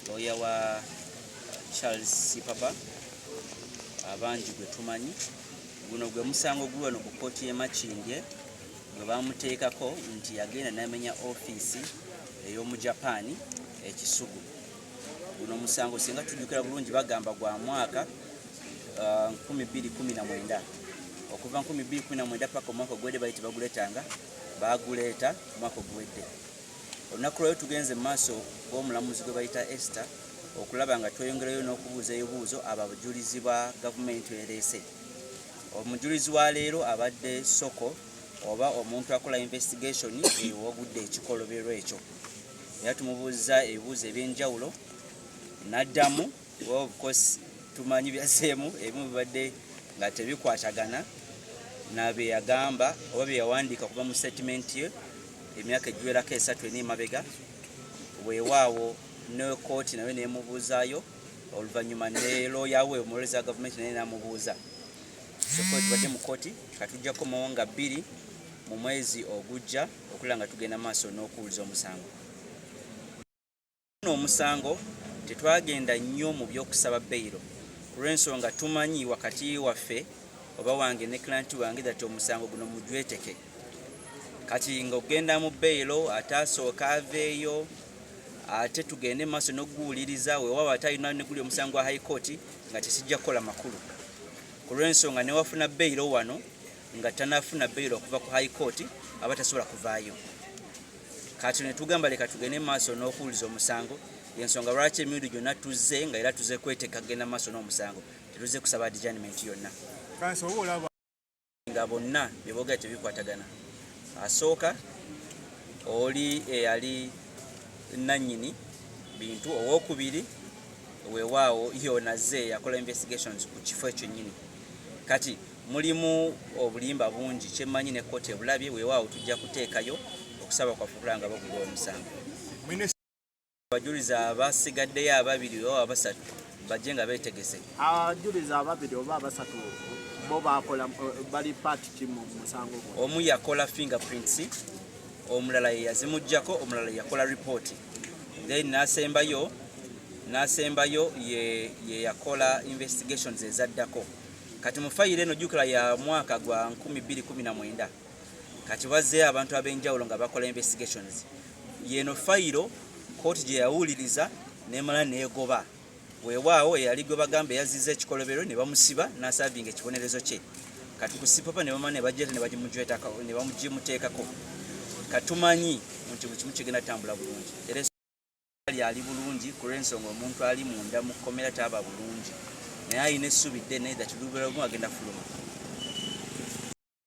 Lawyer wa Charles Sipapa abangi gwe tumanyi. Guno gwe musango guli wano ku kkooti y'e Makindye gwe bamuteekako nti yagenda n'amenya ofiisi ey'omu Japan e Kisugu. Guno omusango singa tujjukira bulungi bagamba gwa mwaka 2019, okuva 2019 paka omwaka oguwedde bali tebaguleetanga, baguleeta omwaka oguwedde. Olunaku lwayo tugenze mu maaso g'omulamuzi gwe bayita Esther okulaba nga tweyongerayo n'okubuuza ebibuuzo abajulizi ba gavumenti ereese. Omujulizi wa leero abadde Soko oba omuntu akola investigation ewogudde ekikolobero ekyo, era tumubuuza ebibuuzo ebyenjawulo n'addamu. Well, of course tumanyi byazeemu, ebimu bibadde nga tebikwatagana na bye yagamba oba bye yawandiika kuva mu statement ye emyaka egiwerako 3 4 emabega. Weewaawo ne kooti nayo nemubuuzaayo oluvannyuma ne looya we omuwolereza wa gavumenti naye namubuuza. So tubadde mu kooti, katujja kukomawo nga 2 mu mwezi ogujja okulaba nga tugenda maaso n'okuwuliza omusango. Omusango tetwagenda nnyo mu by'okusaba beyiro ku lw'ensonga tumanyi wakati waffe oba wange ne client wange that omusango guno mujweteke. Kati ng'ogenda mu beyiro ate asooka aveeyo ate tugende maaso n'okuguwuliriza, weewaawo ate alina ne guli omusango gwa High Court nga tekijja kukola makulu ku lw'ensonga newafuna beyiro wano nga tanafuna beyiro okuva ku High Court aba tasobola kuvaayo. Kati ne tugamba leka tugende maaso n'okuwuliza omusango, ensonga lwaki emirundi gyonna tuzze nga era tuzze kweteeka kugenda maaso n'omusango, tetuzze kusaba adjournment yonna. Nga bonna bye boogera tebikwatagana. Asooka oli eyali nannyini bintu, owokubiri weewaawo yonaze yakola investigations ku kifo ekyo nnyini. Kati mulimu obulimba bungi kyemmanyi ne kkooti ebulabye. Weewaawo tujja kuteekayo okusaba kwaffe okulaba nga bagulwa omusango. Abajulizi abasigaddeyo ababiri oba abasatu bajje nga beetegese. Abajulizi ababiri oba abasatu bo bakola bali part ki mu musango guno? Omu yakola fingerprints, omulala ye yazimuggyako, omulala yakola report, then n'asembayo ye yakola investigations ezaddako. Kati mu fayiro eno jjukira ya mwaka gwa 2019, kati bazzeeyo abantu ab'enjawulo nga bakola investigations. Yeno fayiro kooti gye yawuliriza nemala neegoba. Weewaawo eyali gwe bagamba eyazizza ekikolobero ne bamusiba n'aservinga ekibonerezo kye. Kati ku Sipapa ne bamala ne bajja ne bagimuteekako. Katumanyi nti buli kimu kigenda kutambula bulungi, era ali bulungi ku lw'ensonga omuntu ali munda mu kkomera taaba bulungi, naye alina essuubi ddene that lubeera lumu agenda fuluma.